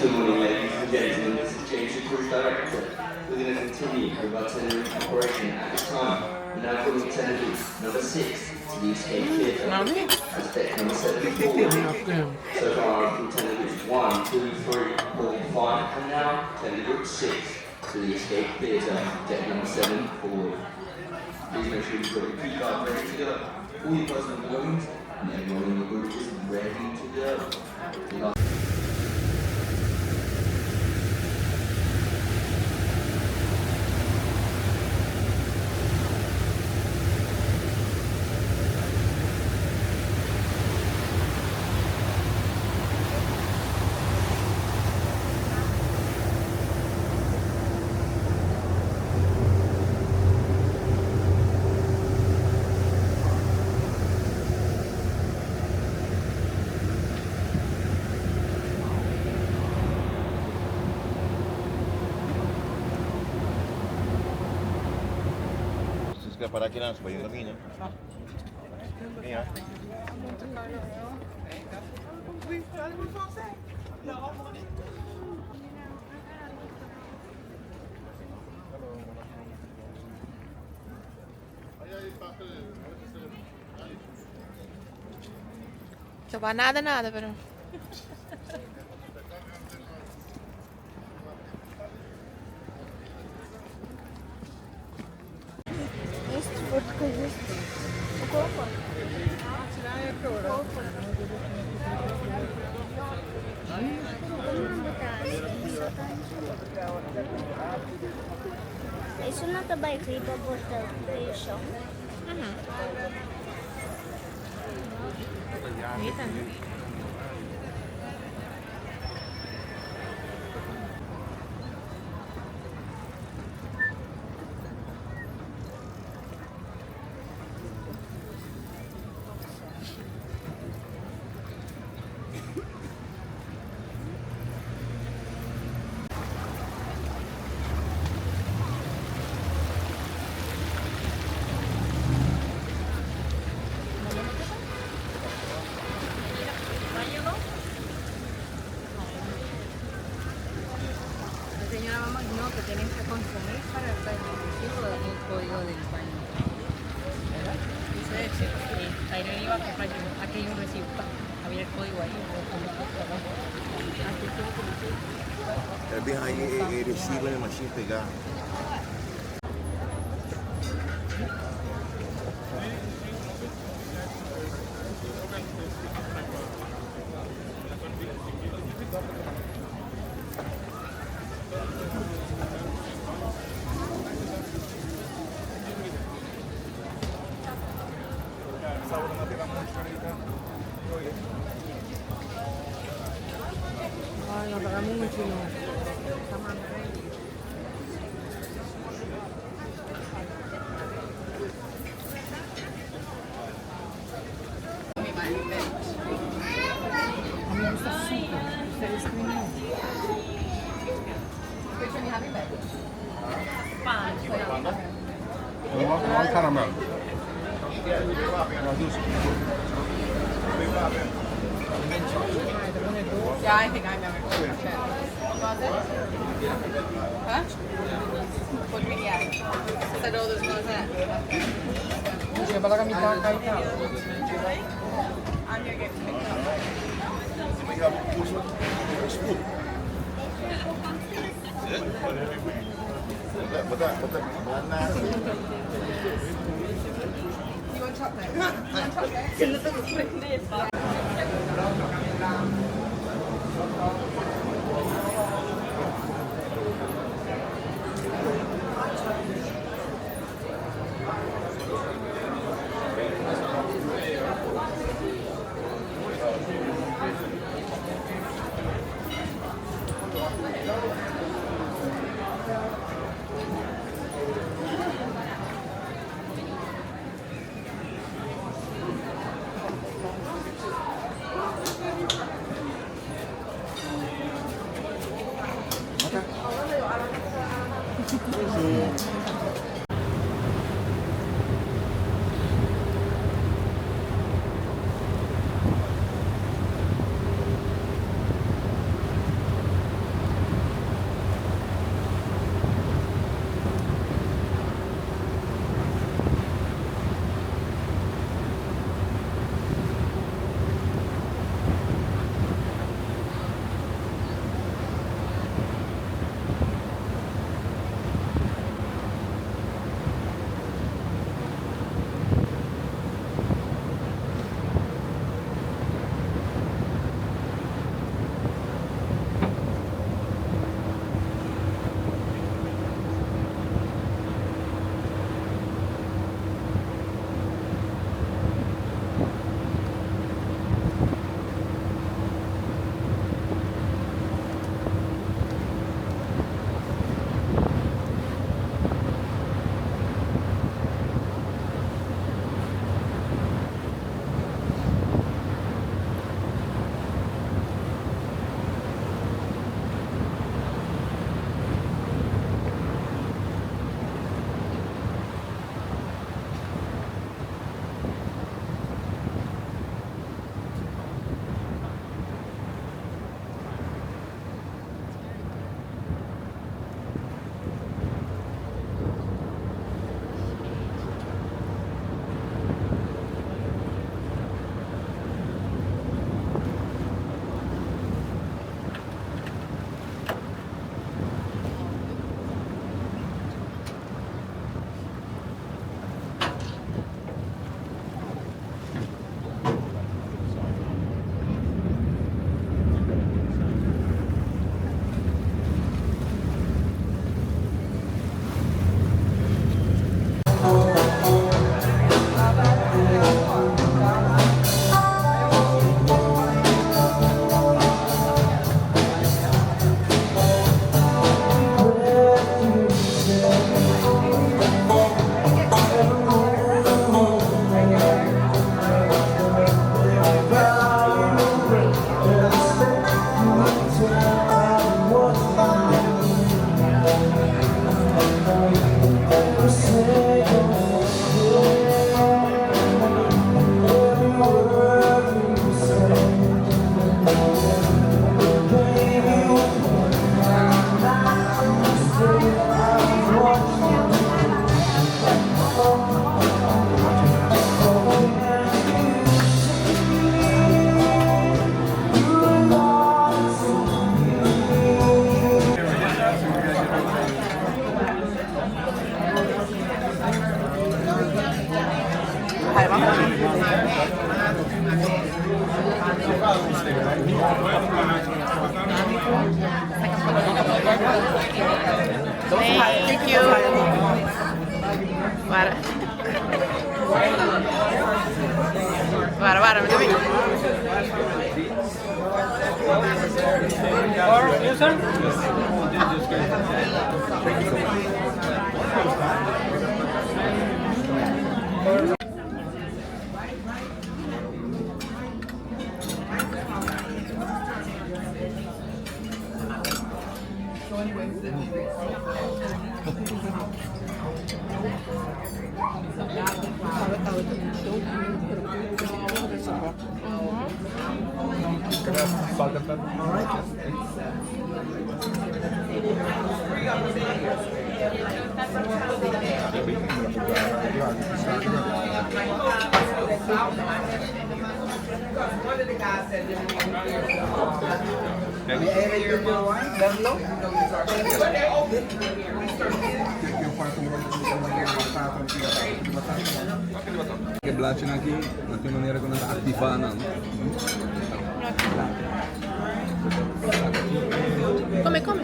Good morning, ladies and gentlemen. This is James, your cruise director. We're going to continue with our tendering operation at this time. We're now calling tender group number 6 to the Escape Theatre. As deck number 7 forward. So far, I've called tender groups 1, 2, 3, 4, 5, and now tender group 6 to the Escape Theatre, deck number 7 forward. Please make sure you've got your key card ready to go, all your personal belongings, and everyone in the group is ready to go. The last Para aqui não, para caminho. So va nada, nada, pero. Есть водка, есть. Кофе. Isso não tá bem riba bota peixe. Bonita, né? Señora mamá, no, que tienen que consumir para el recibo dan el código del baño. ¿Verdad? Dice, sí, ayer iba a comprar, yo, aquí hay un recibo, pa, había el código ahí. É bem aí, recibo na machine pegar. Ay, no paga mucho. A mí me gusta súper. Ustedes creen. One caramel. Yeah, I think I remember. Was it? Huh? What do you mean, yeah? Said all those ones that. Lleva la mitad acá y tal. I'm gonna get picked up. You want chocolate? You want chocolate? Thank you. Para. Para, para, mi ta bin. E blachinan aki nan tin manera ku nan ta aktivá nan. Come, come.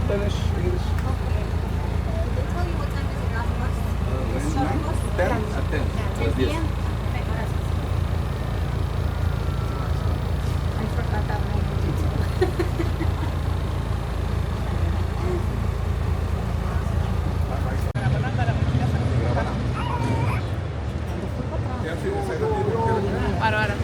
Spanish, English. 10 a 10. A las 10. I forgot that one. Para, para.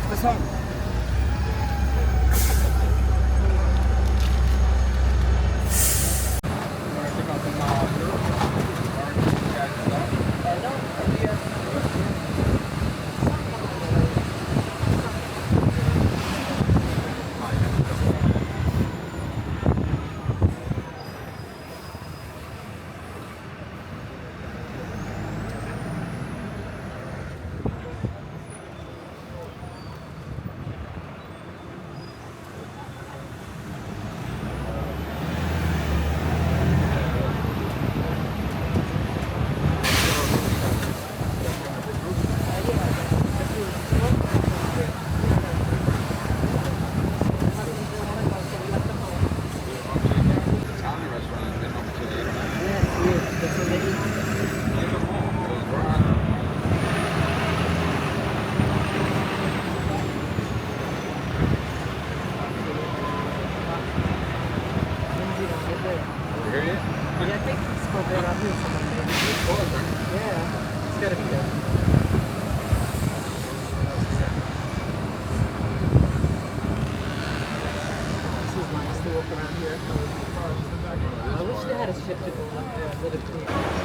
The song. Italian restaurant, they don't You hear it? Yeah, I think it's called that out here somewhere. Yeah, it's gotta be there. This is nice to walk around here. I wish they had a ship to go up there a little bit.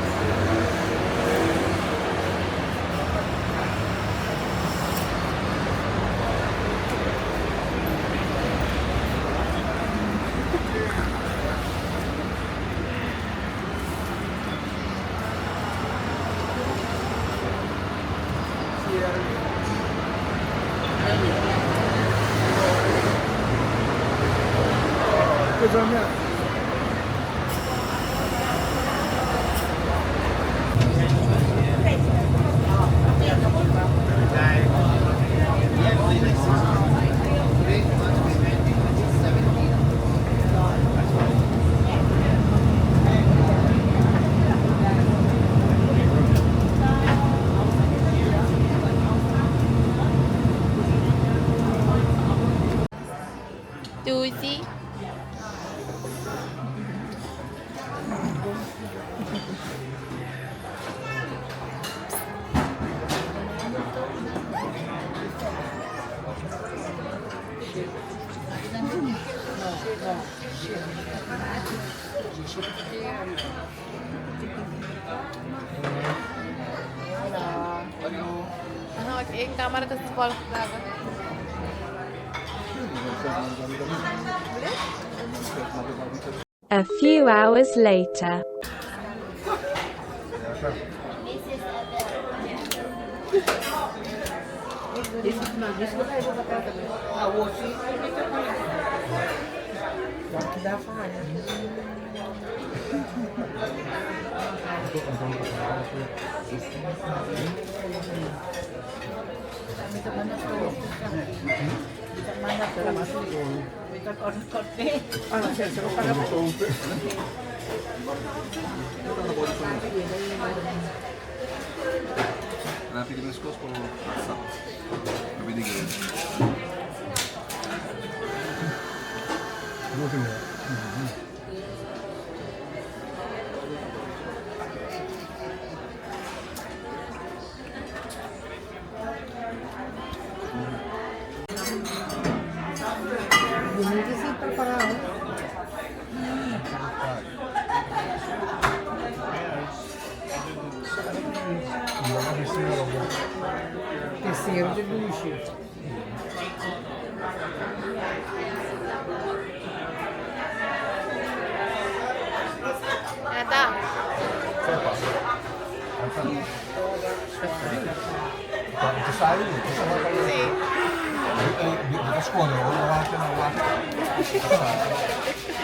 E camara ta toevallig klaar. A few hours later. Ata. Sí.